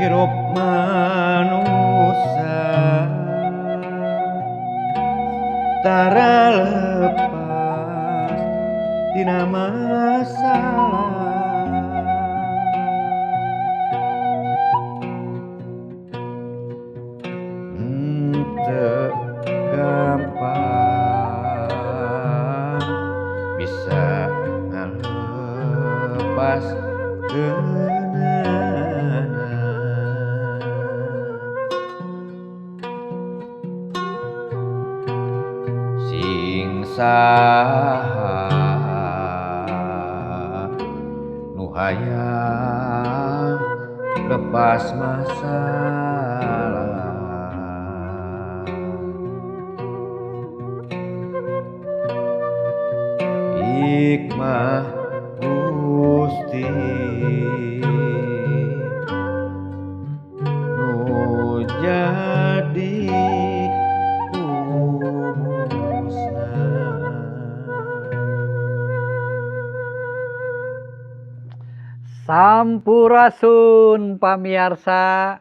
Hirup manusia tara lepas tina masalah. Henteu gampang bisa ngalepas keunana. Sing saha nu hayang lepas masalah. Hikmah Gusti nu jadi rumusna. Sampurasun pamiarsa,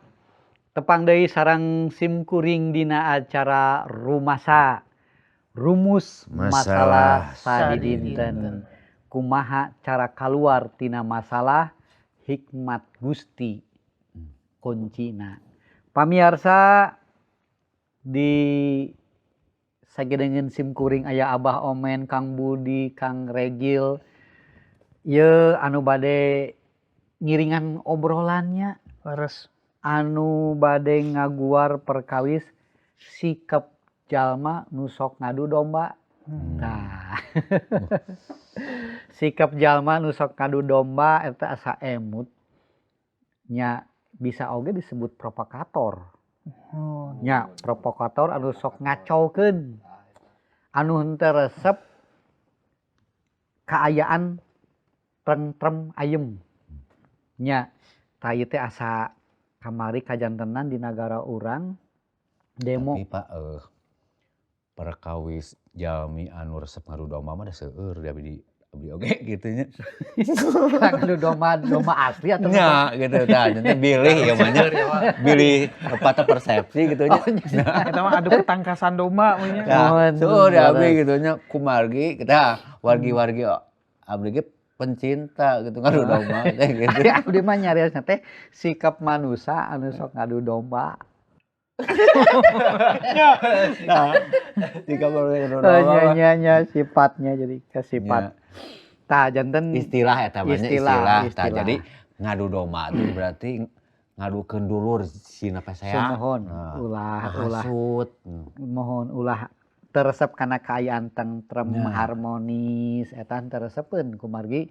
tepang deui sareng sim kuring dina acara Rumasa, Rumus Masalah Masalah Sadidinten. Kumaha cara kaluar tina masalah, hikmat Gusti kuncina. Pamiarsa, di sagedengeun sim kuring aya Abah Omen, Kang Budi, Kang Regil. Ye anu bade ngiringan obrolannya. Leres. Anu bade ngaguar perkawis sikap jalma nu sok ngadu domba. Nah. Sikap jalma nu sok ngadu domba eta asa emut nya, bisa oge disebut provokator. Nya, provokator anu sok ngacaukeun, anu henteu resep kaayaan tentrem ayem. Nya, tah ieu teh asa kamari kajantenan di nagara urang demo. Tapi Pak, perkawis jalmi anu resep ngadu domba mah da seueur di abdi, abdi oge gitu nya. Ngadu domba, domba asli atau Nya gitu tah, nya bilih ya mah nya. Bilih patah persepsi gitu nya. Oh, nya. Eta mah adu ketangkasan domba mah nya. Nah, Nuhun, seueur di abdi leres. Gitu nya kumargi kita wargi-wargi abdi ge pencinta gitu ngadu domba teh gitu. Ari abdi mah nyariosna teh sikap manusia anu sok ngadu domba. Nah, sikap manusia ngadu Oh, domba nya, mah. Nya, nya, sifatnya jadi ke sifat. Nya. Tah janten Istilah eta mah nya, Istilah, istilah. Tah, istilah. jadi ngadu domba itu berarti ngadukeun dulur sina pesea. Sumuhun, Nah, ulah ulah hasut. Mohon ulah teresep kana kaayaan tentrem, Nah. harmonis eta teresepeun kumargi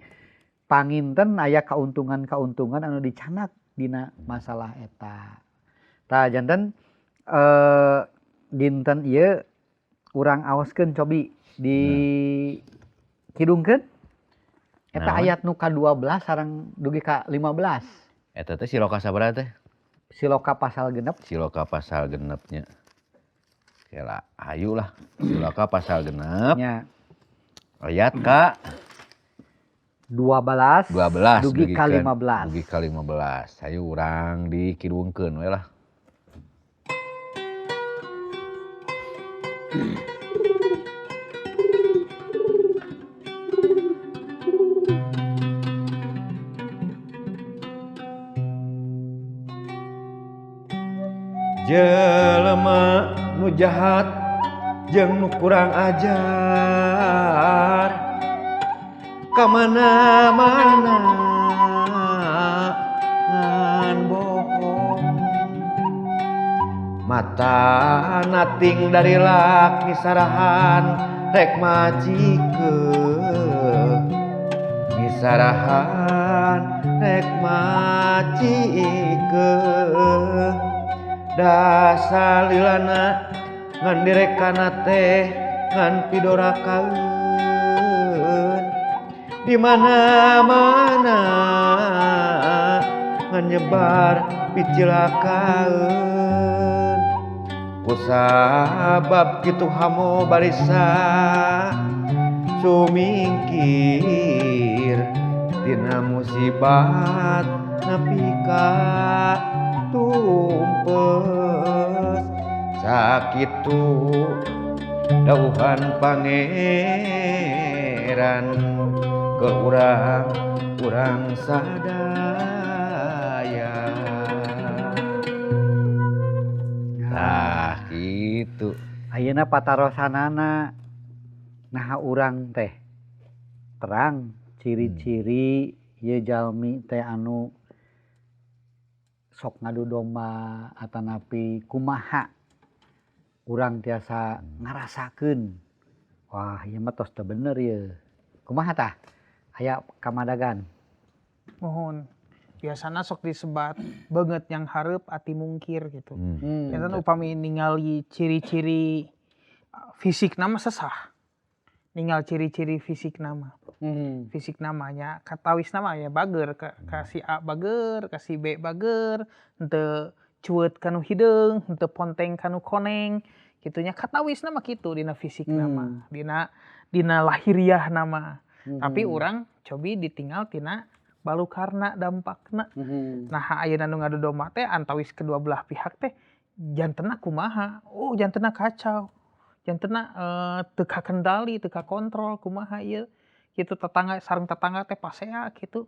panginten aya kauntungan-kauntungan anu dicanak dina masalah eta. Tah janten dinten ieu urang aoskeun, cobi di kidungkeun eta Naon? Ayat nu ka-12 sareng dugi ka 15. Eta teh siloka sabaraha teh? Siloka pasal 6. Siloka pasal 6 nya. Kela ayu lah. Siloka pasal 6 Nya. Ayat ka 12 12 dugi ka 15. Dugi ka 15. Hayu urang dikidungkeun we lah. Jelema nu jahat jeung nu kurang ajar kamana-mana ngan bohong, mata nating dari lak misarahan rek majikeun, misarahan rek majikeun, dasar lilana ngan direkana teh ngan pidorakaeun, di mana-mana ngan nyebar picilakaeun. Kusabab kitu hamo barisa sumingkir tina musibat nepi ka pupus sakitu dawuhan Pangeran ke urang urang sadaya. Nah, gitu. Ayeuna patarosanana, naha urang teh terang ciri-ciri ieu jalmi teh anu sok ngadu domba atanapi kumaha urang tiasa ngarasakeun, wah, ieu mah tos teu bener ieu, kumaha tah? Aya kamadagan? Muhun. Biasana sok disebat beungeut nyanghareup, ati mungkir gitu. Janten upami ningali ciri-ciri fisikna mah sesah. Ningal ciri-ciri fisikna mah. Fisikna mah nya katawisna mah ya bager ka si A bager, ka si B bager, henteu cueut kanu hideung, henteu ponteng kanu koneng, kitu nya, katawisna mah kitu dina fisikna mah, dina dina lahiriahna mah. Tapi urang cobi ditinggal tina balukarna, dampakna. Nah, ayeuna nu ngadu domba teh antawis kedua belah pihak teh jantenna kumaha? Oh, jantenna kacau. Jantenna teu kakendali, teu kakontrol, kumaha ieu? Kitu, tetangga sareng tetangga teh pasea kitu.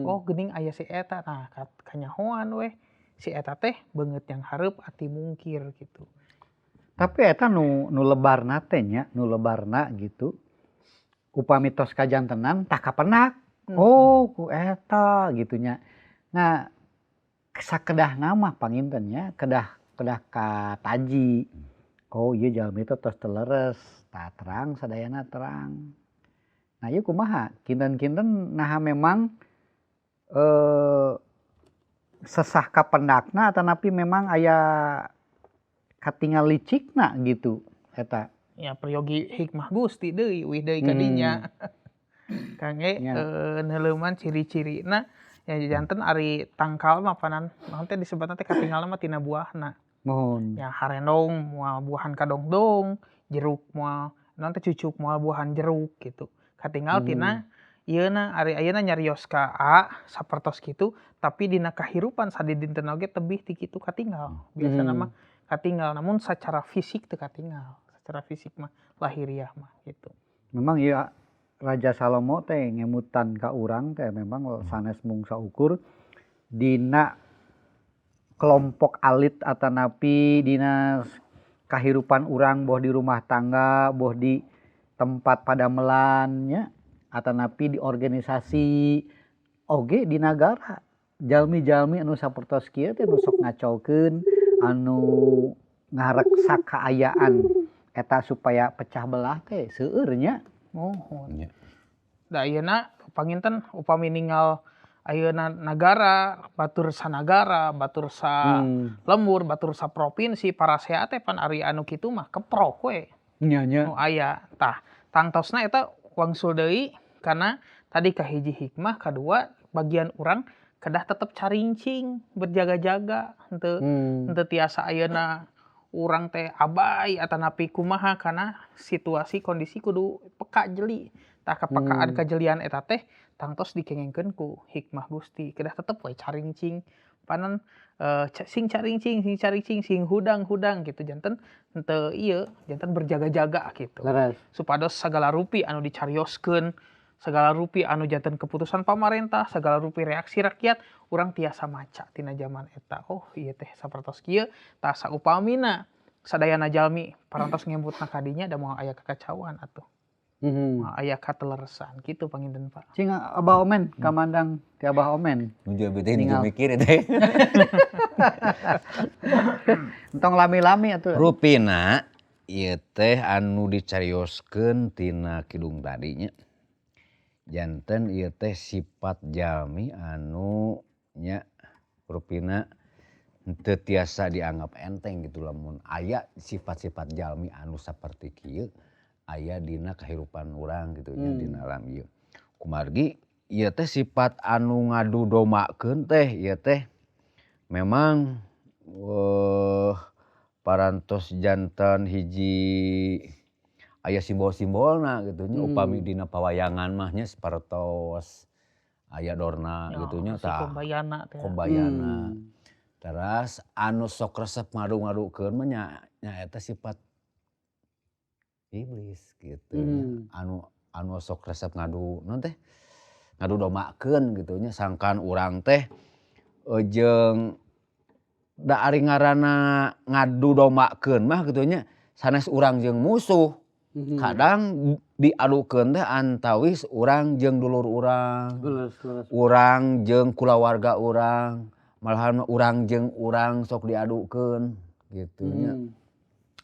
Oh, geuning aya si eta. Nah, kanyahoan weh si eta teh beungeut nyanghareup, ati mungkir gitu. Tapi eta nu nu lebarna teh nya, nu lebarna gitu. Upami tos kajantenan tah kapendak. Oh, ku eta gitu nya. Nah, sakedahna mah panginten nya, kedah kedah kataji. Oh, ieu jalmi teh tos teu leres, tah terang sadayana terang. Nah, ieu kumaha? Kinten-kinten naha memang sesah kapendakna atanapi memang aya katingal licikna gitu eta? Ya, peryogi hikmah Gusti deui, uih deui ka dinya. Kangge neuleuman ciri-cirina ya, janten ari tangkal mah panan naon teh disebutna teh katingalna mah tina buahna. Muhun. Ya, harendong moal buahan kadongdong, jeruk moal naon teh, cucuk moal buahan jeruk gitu. Katingal tina ieuna, ari ayeuna nyarios ka A sapertos kitu, tapi dina kahirupan sadidinten oge tebih ti kitu katingal. Biasana mah katingal, namun secara fisik teu katingal. Secara fisik mah, lahiriah mah gitu. Memang ieu Raja Salomo teh ngemutan ka urang teh memang sanes mung saukur dina kelompok alit atanapi dina kahirupan urang, boh di rumah tangga, boh di tempat padamelan nya, atanapi di organisasi oge di nagara. Jalmi-jalmi anu sapertos kieu teh, nu sok ngacaukeun, anu ngareksak kaayaan eta supaya pecah belah teh seueur nya. Muhun. Nya. Da ayeuna panginten upami ningal ayeuna nagara, batur sanagara, batur sa lembur, batur saprovinsi, parasea teh pan ari anu kitu mah keprok we. Nya nya. Nu aya. Tah, tangtosna eta wangsul deui karena tadi kahiji hikmah, kadua bagian urang kedah tetep carincing, berjaga-jaga, henteu henteu tiasa ayeuna urang teh abai atanapi kumaha, karena situasi kondisi kudu peka jeli. Tah, kepekaan kajelian eta teh tangtos dikengengkeun ku hikmah Gusti. Kedah tetep we carincing. Panan sing carincing, sing hudang-hudang gitu, janten henteu ieu, janten berjaga-jaga gitu. Leres. Supados sagala rupi anu dicarioskeun, segala rupi anu janten keputusan pamarentah, segala rupi reaksi rakyat, urang tiasa maca tina zaman eta. Oh, ieu teh sapertos kieu, tah saupamina sadayana jalmi parantos ngemutna ka dinya, da moal aya kakacauan atuh. Moal aya kateleresan kitu panginten, Pak. Cing Abah Omen, kamandang ti Abah Omen. Nuju abi teh nuju Ningal. Mikir teh. Entong lami-lami atuh. Rupina ieu teh anu dicarioskeun tina kidung tadi nya. Janten ieu teh sifat jalmi anu nya rupina henteu tiasa dianggap enteng gitu, lamun aya sifat-sifat jalmi anu saperti kieu aya dina kahirupan urang gitu nya, dina alam ieu. Kumargi ieu teh sifat anu ngadu dombakeun teh ieu teh memang parantos janten hiji aya simbol-simbolna gitu nya, upami dina pawayangan mah nya sapertos aya Dorna Ya, gitu nya si tah. Kumbayana teh. Kumbayana. Teras anu sok resep ngadu-ngadukeun mah nya nyaeta sifat iblis gitu nya. Anu anu sok resep ngadu naon teh, ngadu dombakeun gitu nya, sangkan urang teh jeung da ari ngaranna ngadu dombakeun mah kitu nya, sanes urang jeung musuh. Kadang diadukeun teh antawis urang jeung dulur urang, Leres leres. Urang jeung kulawarga urang, malahan urang jeung urang sok diadukeun gitu nya.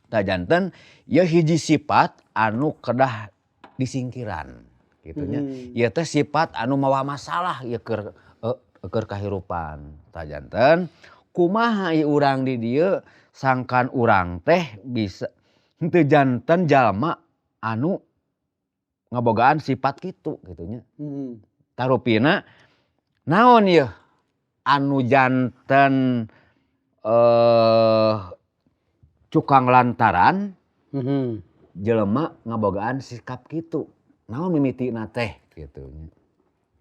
Tah, janten ieu hiji sifat anu kedah disingkiran kitu nya. Ieu teh sifat anu mawa masalah ieu keur kahirupan. Tah, janten kumaha ieu urang di dieu sangkan urang teh bisa henteu janten jalma anu ngabogaan sifat kitu kitu nya. Tah, rupina naon yeuh anu janten cukang lantaran jelema ngabogaan sikap kitu? Naon mimitina teh kitu nya.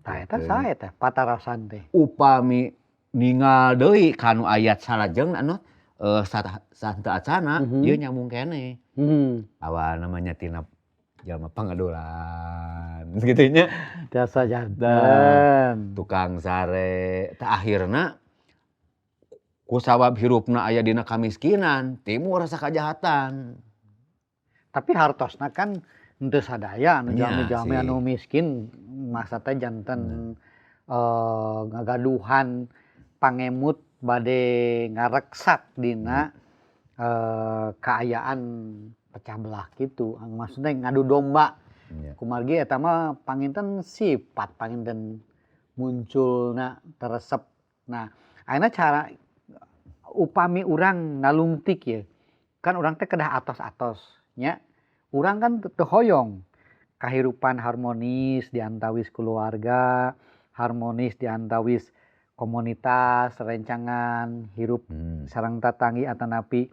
Tah, eta Gitu. Saha eta patarasan teh? Upami ningal deui kanu ayat salajengna anu sahenteu acana ieu nyambung keneh. Awalna mah nya tina jalma pangadulan kitu nya. Tiasa Tah, janten. Tukang sare, tah akhirna kusabab hirupna aya dina kamiskinan, timbul rasa kajahatan. Tapi hartosna kan henteu sadaya anu Nya jalmi-jalmi sih. Anu miskin masa teh janten ngagaduhan pangemut bade ngareksak dina kaayaan pecah belah kitu, maksudna ngadu domba. Kumargi eta mah panginten sifat panginten munculna teresep. Nah, ayeuna cara upami urang nalungtik ye, kan urang teh kedah atos-atos nya. Urang kan teu hoyong kahirupan harmonis di antawis keluarga, harmonis di antawis komunitas, rencangan, hirup sareng tatanggi atanapi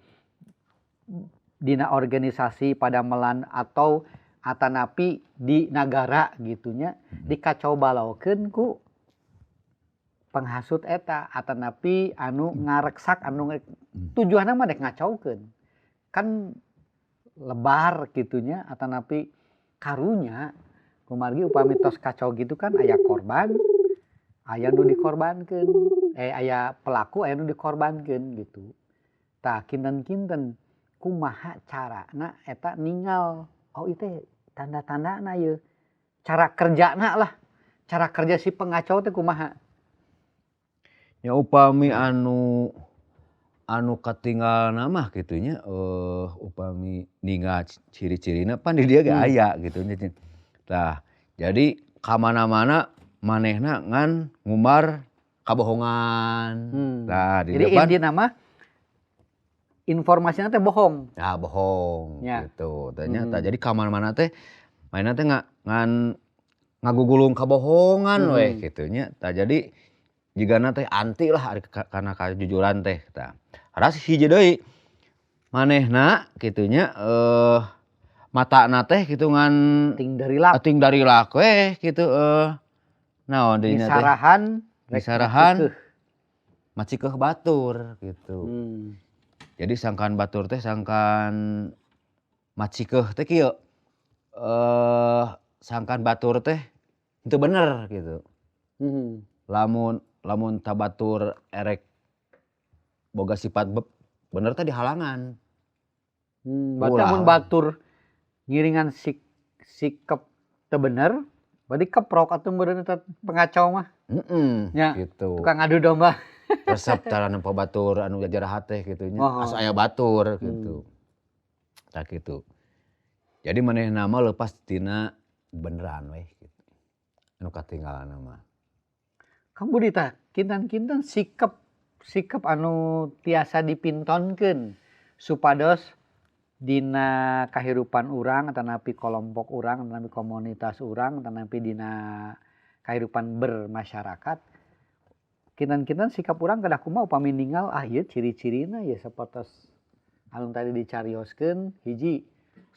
dina organisasi padamelan atau atanapi di nagara gitu nya, dikacau balaukeun ku penghasut eta atanapi anu ngareksak, anu tujuanna mah dek ngacaukeun. Kan lebar kitu nya atanapi karunya, kumargi upami tos kacau gitu kan aya korban, aya nu dikorbankeun, eh, aya pelaku, aya nu dikorbankeun gitu. Tah, kinten-kinten kumaha carana eta ningal, oh, ieu teh tanda-tandana ieu, cara kerjana lah, cara kerja si pengacau teh kumaha? Ya, upami anu anu katinggalna mah kitu nya, upami ningal ciri-cirina pan di dieu ge aya gitu nya. Tah, jadi ka mana-mana manehna ngan ngumbar kabohongan. Tah, di Jadi depan intina mah informasina teh bohong. Ya, bohong gitu tah nya. Tah, jadi ka mana-mana teh manehna teh ngan ngagugulung kabohongan weh kitu nya. Tah, jadi jigana teh anti lah ari kana kajujuran teh tah. Teras hiji deui, manehna kitu nya, matana teh kitu ngan Ting darilak. Ting darilak weh kitu, naon deui nya teh? Misarahan rek Misarahan macikeuh. Macikeuh batur gitu. Jadi sangkan batur teh sangkan macikeuh teh kieu, sangkan batur teh teu bener gitu. Lamun lamun ta batur erek boga sifat bener teh dihalangan. Berarti Ulah. Amun batur ngiringan sikep teu bener, berarti keprok atuh meureun eta pengacau mah. Heeh, Nya, gitu. tukang adu domba. Resep cara nempo batur anu jajarahat teh kitu nya, Oh. asa aya batur gitu. Tah, kitu. Jadi manehna mah leupas tina beneran weh gitu. Anu katinggalna mah. Kang Budi tah, kinten-kinten sikep sikep anu tiasa dipintonkeun supados dina kahirupan urang atanapi kelompok urang atanapi komunitas urang atanapi dina kahirupan bermasyarakat, kinten-kinten sikap urang kedah kumaha upami ningal, ah, ieu ciri-cirina ieu sapertos anu tadi dicarioskeun, hiji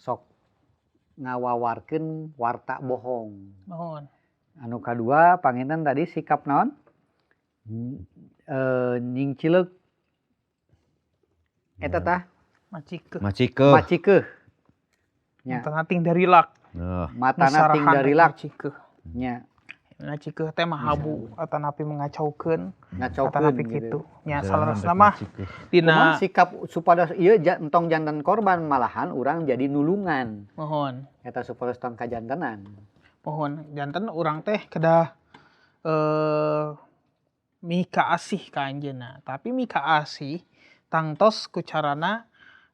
sok ngawawarkeun warta bohong. Muhun. Anu kadua panginten tadi sikap naon, nyingcileuk. Eta tah Macikeuh. Macikeuh. Macikeuh. Nya. Matana ting darilak. Matana ting darilak. Macikeuh. Nya. Macikeuh teh mahabu atanapi mengacaukeun. Ngacaukeun atanapi kitu. Nya saleresna mah dina sikap supados ieu entong janten korban malahan urang jadi nulungan. Mohon. Eta supados tong kajantenan. Mohon janten urang teh kedah mika asih ka anjeunna. Tapi mika asih tangtos ku carana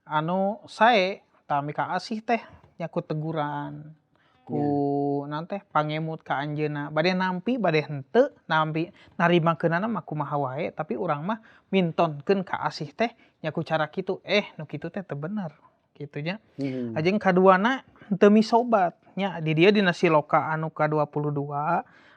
anu sae tah mika asih teh nya ku teguran, ku naon teh pangemut ka anjeunna. Bade nampi bade henteu nampi narimakeunana mah kumaha wae tapi urang mah mintonkeun ka asih teh nya ku cara kitu nu kitu teh teu bener kitu nya. Ajeng kaduana henteu misobat nya di dieu dina siloka anu ka-22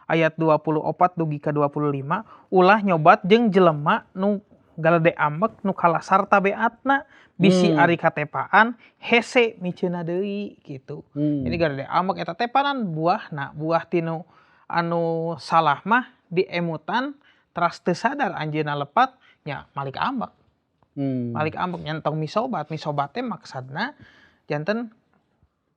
ayat 24 dugi ka 25 ulah nyobat jeung jelema nu galede ambek nu kalasar tabeatna bisi ari katepaan hese miceuna deui gitu. Jadi galede ambek eta teh panan buahna buah tinu anu salah mah diemutan teras teu sadar anjeunna lepat nya malik ambek. Malik ambek nya entong misobat, misobat teh maksadna janten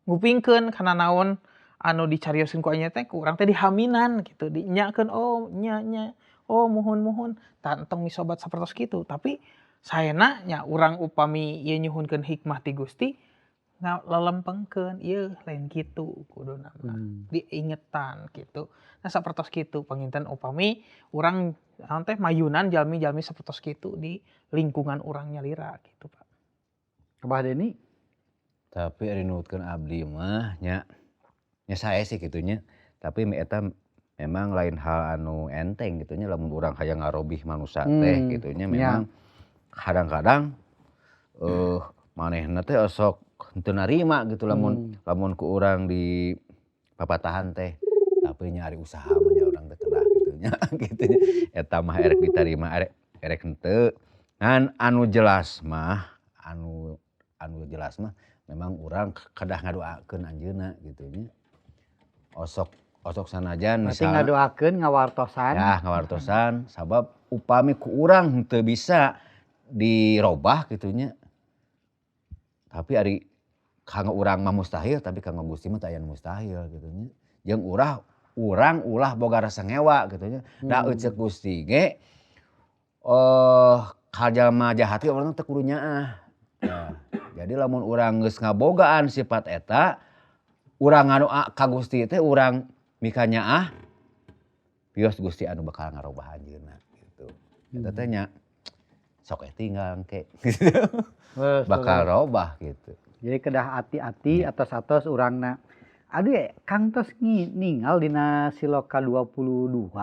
ngupingkeun kana naon anu dicarioskeun ku anjeunna teh ku urang teh dihaminan gitu, dinyakeun oh nya nya oh muhun-muhun tah entong misobat sapertos kitu tapi saena nya urang upami ieu nyuhunkeun hikmah ti Gusti ngalelempengkeun ieu lain kitu kuduna mah diingetan kitu. Nah sapertos kitu panginten upami urang naon teh mayunan jalmi-jalmi sapertos kitu di lingkungan urang nyalira kitu Pak. Abah Deni tapi ari nurutkeun abdi mah nya nya sae sih kitu nya tapi eta memang lain hal anu enteng gitu nya lamun urang hayang ngarobih manusia teh gitu nya memang kadang-kadang manehna teh osok henteu narima gitu lamun lamun ku urang di papatahan teh tapi nya ari usaha mah nya urang teh kedah gitu nya gitu nya eta mah erek ditarima erek henteu ngan anu jelas mah anu jelas mah memang urang kedah ngadoakeun anjeunna gitu nya osok osok sanajan misalnya ngadoakeun ngawartosan ya ngawartosan sabab upami ku urang henteu bisa dirobah gitu nya tapi ari kanggo urang mah mustahil tapi kanggo Gusti mah teu aya mustahil gitu nya jeung urang ulah boga rasa ngewa gitu nya da euceuk Gusti ge ka jalma jahat ge urang teu kudu nyaah. Nah, jadi lamun urang geus ngabogaan sifat eta urang ngadoa ka Gusti teh urang mika nyaah pios Gusti anu bakal ngarobah anjeunna gitu. Eta teh nya sok tinggal engke gitu. Bakal robah gitu. Jadi kedah ati-ati atos-atos urangna. Aduh ya, Kang tos ningal dina siloka 22.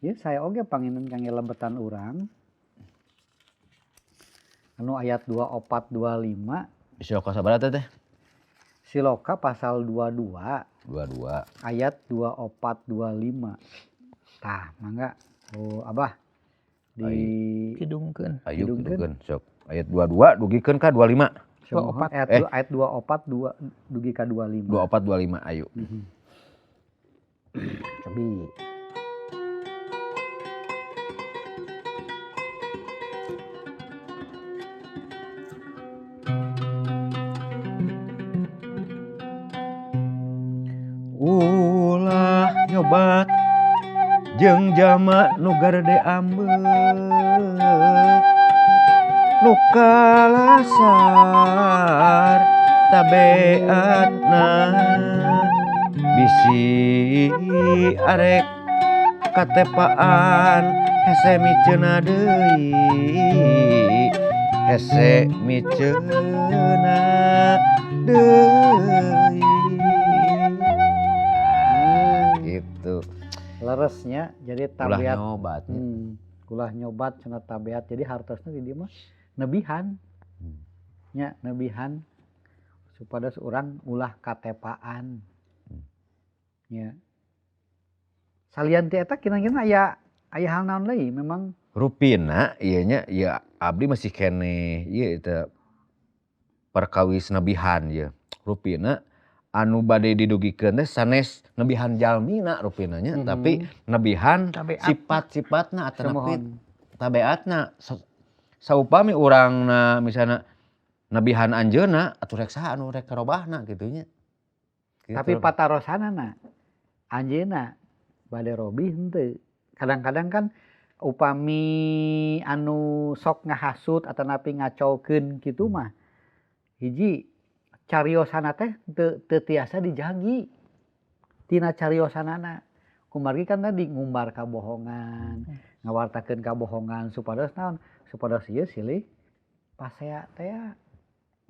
Ya saya oge panginten kangge lebetan urang. Anu ayat 24 25. Siloka sabaraha teh? Siloka pasal 22. 22. Ayat 24 25. Tah, mangga. Oh, Abah di kidungkeun. Ayo kidungkeun sok. Ayat 22 dugikeun ka 25. 24 ayat 24 dugi ka 25. 24 25 ayo. Cobi. Ulah nyobat jeung jalma nu garede ambek nu kalasar tabeatna bisi arek katepaan hese miceuna deui hese miceuna deui gitu. Leresnya jadi tabiat ulah nyobat. Ulah nyobat cenah tabiat jadi hartosna di dieu mah nebihan. Nya nebihan supados urang ulah katepaan. Nya. Salian ti eta kira-kira aya hal naon deui memang rupina ieu nya ieu abdi masih keneh ieu teh perkawis nebihan ieu. Rupina anu bade didugikeun teh sanes nebihan jalmina rupina nya tapi nebihan sifat-sifatna atanapi tabeatna. Saupami urangna misalna nebihan anjeunna atuh rek saha anu rek ngarobahna kitu nya. Gitu. Tapi patarosanana anjeunna bade robih henteu? Kadang-kadang kan upami anu sok ngahasut atanapi ngacaukeun kitu mah, hiji, cariosana teh teu tiasa dijagi tina cariosanana. Kumargi kan tadi ngumbar kabohongan, ngawartakeun kabohongan supados naon? Supados ieu silih pasea teh.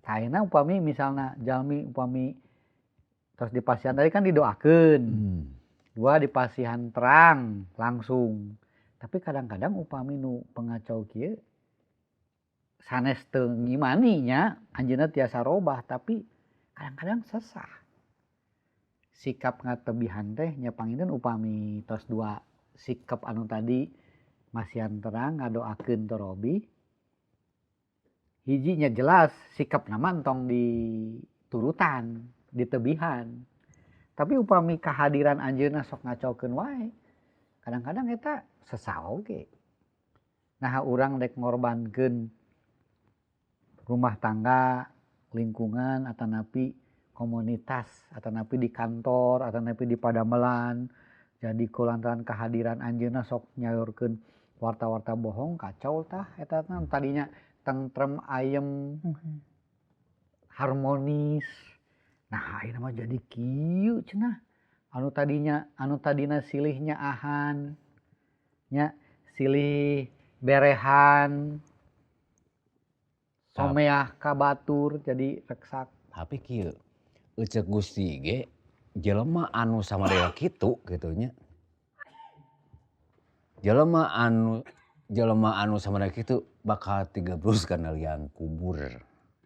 Ayeuna upami misalna jalmi upami tos dipasihan tadi kan didoakeun. Dua, dipasihan terang langsung. Tapi kadang-kadang upami nu pengacau kieu sanes teu ngimani nya anjeunna tiasa robah, tapi kadang-kadang sesah. Sikap ngatebihan teh nya panginten upami tos dua sikap anu tadi, masihan terang, ngadoakeun torobi. Hiji nya jelas sikapna mah entong diturutan, ditebihan. Tapi upami kehadiran anjeunna sok ngacaukeun wae, kadang-kadang eta sesah oge. Nah, urang rek ngorbankeun rumah tangga, lingkungan, atanapi komunitas, atanapi di kantor, atanapi di padamelan. Jadi kulantaran kehadiran anjeunna sok nyaurkeun warta-warta bohong, kacau tah eta tah, tadinya tentrem, ayem, harmonis. Nah, ayeuna mah jadi kieu cenah. Anu tadina silih nyaahan nya, silih berehan, someah ka batur jadi reksak. Tapi kieu, ceuk Gusti ge jelema anu samadel kitu kitu nya. Jelema anu samadel kitu bakal tigebrus kana liang kubur.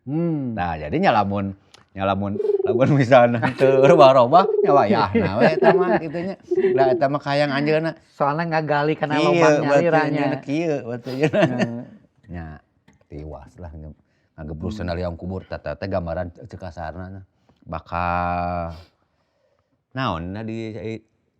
Nah, jadinya lamun nya lamun lamun misalna teu robah-robah nya wayahna we eta mah kitu nya. Da eta mah kahayang anjeunna. Soalna ngagali kana Kieu lobang berarti nyalira nya. Anjeunna kieu berarti anjeunna. Nya tiwas lah ngagebrus kana liang kubur tah teh gambaran ceuk kasarna bakal naon di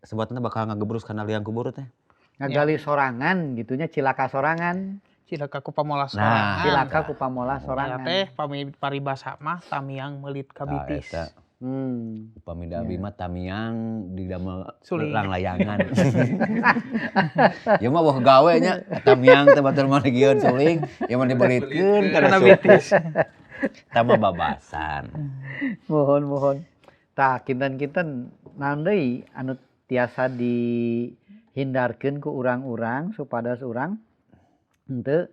sebatna bakal ngagebrus kana liang kubur teh. Ngagali sorangan gitu nya, cilaka sorangan. Cilaka ku pamolah Nah, sorangan. Cilaka ku pamolah Ya sorangan. teh pami paribasa mah tamiang meulit Tah ka bitis. eta. Upami da abi mah tamiang didamel Suling. langlayangan. Ieu mah wah gawe nya tamiang teh batur mah digieun suling, ieu mah dibelitkeun kana Kana suku. bitis. Eta mah babasan. Muhun muhun. Tah, kinten-kinten naon deui anu tiasa dihindarkeun ku urang-urang supados urang henteu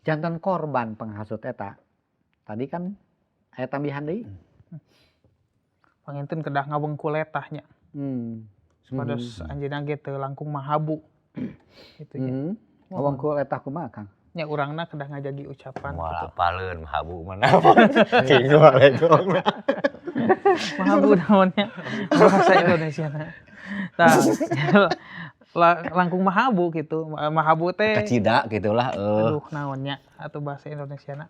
janten korban penghasut eta? Tadi kan aya tambihan deui. Panginten kedah ngawengku letah nya. Supados anjeunna ge teu langkung mahabu. Gitu nya. Ngawengku letah kumaha, Kang? Nya urangna kedah ngajagi ucapan Moal gitu. apaleun mahabu mana. Cing walegongna. Mahabu naonnya bahasa Indonesia na. Tah, langkung mahabu gitu. Mahabu teh Kacida gitulah aduh, naonnya atau bahasa Indonesia na.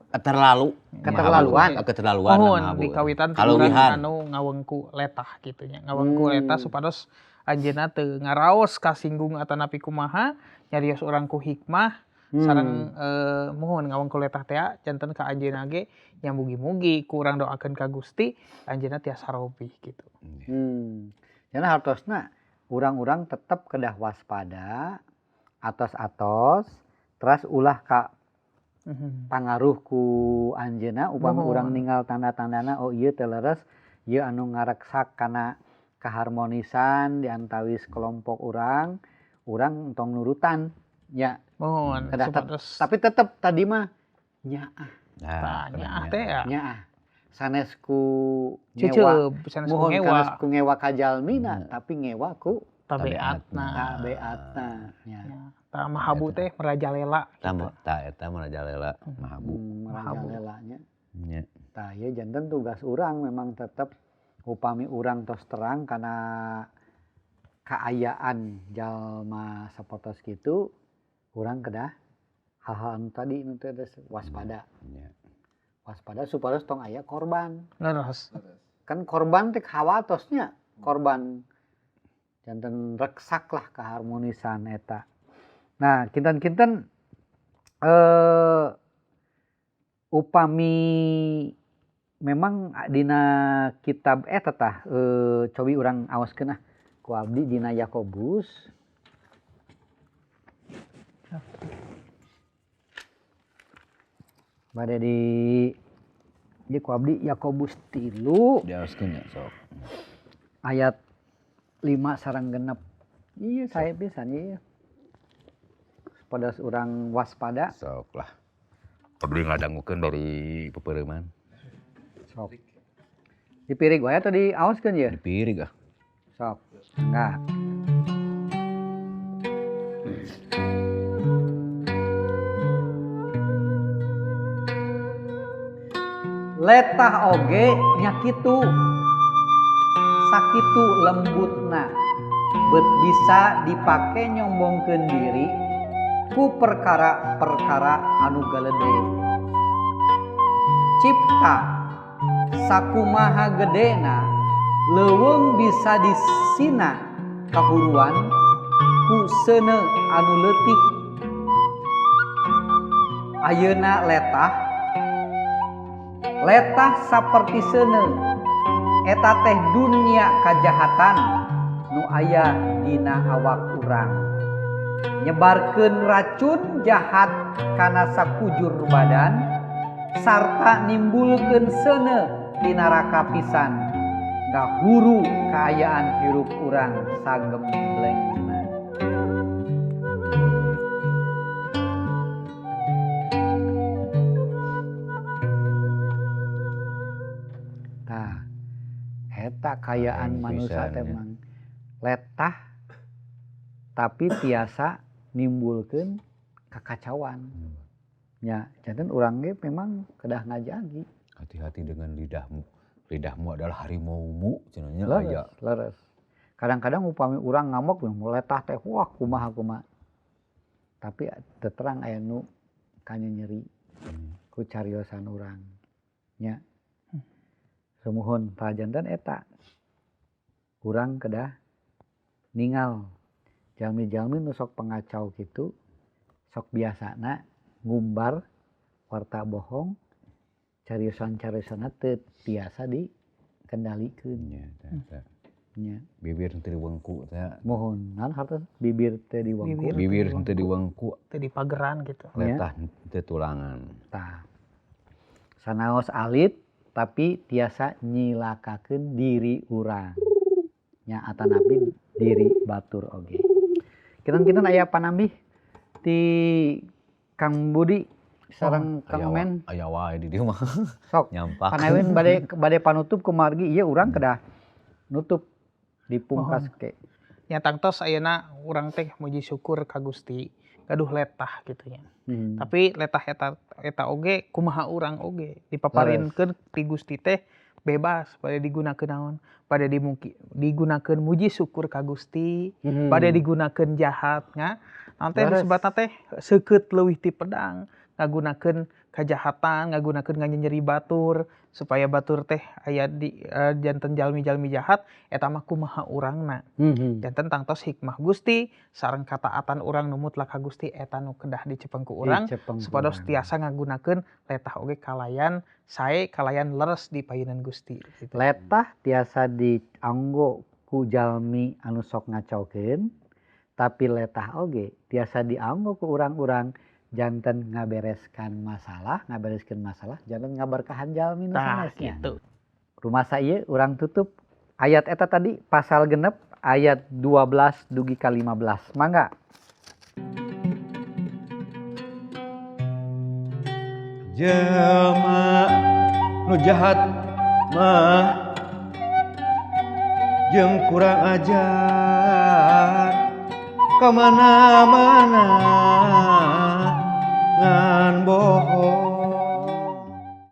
Terlalu. Keterlaluan. Mahabu. Keterlaluan lah Muhun mahabu. di kawitan ti urang Kaleuwihan. anu ngawengku letah gitu nya. Ngawengku letah supados anjeunna teu ngaraos kasinggung atanapi kumaha, nyarios urang ku hikmah sareng muhun ngawengku letah teh janten ka anjeunna ge nya mugi-mugi ku urang doakeun ka Gusti anjeunna tiasa robih gitu. Karena hartosna urang-urang tetep kedah waspada atos-atos, teras ulah ka pangaruh ku anjeunna upami urang ninggal tanda-tandana, oh ieu teu leres, ieu anu ngareksak kana keharmonisan di antawis kelompok urang, urang tong nurutan nya. Muhun Kedah supados tapi tetep tadi mah nyaah. Nah, Tah, nyaah teh ya. Nyaah. Sanes ku ngewa. Ceuceub sanes ku Muhun ngewa. sanes ku ngewa ka jalmina, tapi ngewa ku tabiatna. Tabiatna nya. Ya, tah mahabu teh merajalela Tah gitu. Tah eta merajalela mahabu. Mahabu. Merajalela nya. Nya. Tah ieu janten tugas urang memang tetep upami urang tos terang kana kaayaan jalma sapertos kitu, urang kedah hal-hal anu tadi nu teh waspada. Nya. Waspada supados tong aya korban. Leres. Kan korban teh khawatos nya, korban janten reksak lah keharmonisan eta. Nah, kinten-kinten Upami memang dina kitab eta tah cobi urang aoskeun ah ku abdi dina Yakobus. Bade di ieu ku abdi Yakobus 3 Diaoskeun nya sok. Ayat 5 sareng 6. Iya saya pisan ieu. Pada urang waspada. Sok lah. Abdi ngadangukeun dari pepereuman. Sok. Dipirig wae atau diaoskeun ye? Dipirig ah. Sok. Enggak. Letah oge nya kitu. Sakitu lembutna. Bet bisa dipake nyombongkeun diri ku perkara-perkara anu galede. Cipta sakumaha gedena leuweung bisa disina kahuruan ku seuneu anu leutik. Ayeuna letah letah saperti seuneu eta teh dunia kajahatan nu aya dina awak urang. Nyebarkeun racun jahat kana sakujur badan sarta nimbulkeun seuneu di neraka pisan ngahuru kaayaan hirup urang sagemblengna. Tah eta kaayaan manusia teh mang letah tapi tiasa nimbulkeun kakacauan. Ya, janten urang ge memang kedah ngajagi. Hati-hati dengan lidahmu. Lidahmu adalah harimaumu cenah nya aya. Leres. Kadang-kadang upami urang ngamuk letah teh wah kumaha kumaha. Tapi teu terang aya nu kanyenyeri ku cariosan urang. Nya. Sumuhun tah janten eta. Urang kedah ningal jalmi-jalmi nu sok pengacau kitu sok biasana ngumbar warta bohong cariosan-cariosanna teu tiasa dikendalikeun. Nya eta. Nya. Bibir teu diwengku teh. Mohon, naon hartos bibir teu diwengku. Bibir teu diwengku, teu dipageran gitu. Letah teu tulangan. Tah. Sanaos alit tapi tiasa nyilakakeun diri urang. Nya atanapi diri batur oge. Kinten-kinten aya panambih ti Kang Budi sareng Kang Men. Aya wae di dieu mah. Sok nyampak. Panawin bade panutup kumargi ieu urang kedah nutup dipungkas ke. Nya tangtos ayeuna urang teh muji syukur ka Gusti gaduh letah kitu nya. Tapi letah eta oge kumaha urang oge dipaparinkeun ti Gusti teh bebas bade digunakeun naon, bade digunakeun muji syukur ka Gusti, bade digunakeun jahat nya. Naon teh disebutna teh seukeut leuwih ti pedang, ngagunakeun kajahatan, ngagunakeun nganyenyeri batur supaya batur teh aya di janten jalmi-jalmi jahat eta mah kumaha urangna. Janten tangtos hikmah Gusti sareng kataatan urang nu mutlak ka Gusti eta nu kedah dicepeng ku urang supados tiasa ngagunakeun letah oge kalayan sae kalayan leres di payunan Gusti gitu. Letah tiasa dianggo ku jalmi anu sok ngacaukeun tapi letah oge tiasa dianggo ku urang-urang janten ngabereskan masalah, ngabereskeun masalah, janten ngaberkahan jalmi nu sanesnya. Gitu. Rumasa ieu urang tutup ayat eta tadi pasal 6 ayat 12 dugi ka 15. Mangga. Jelema nu jahat mah jeung kurang ajar kamana-mana ngan bohong.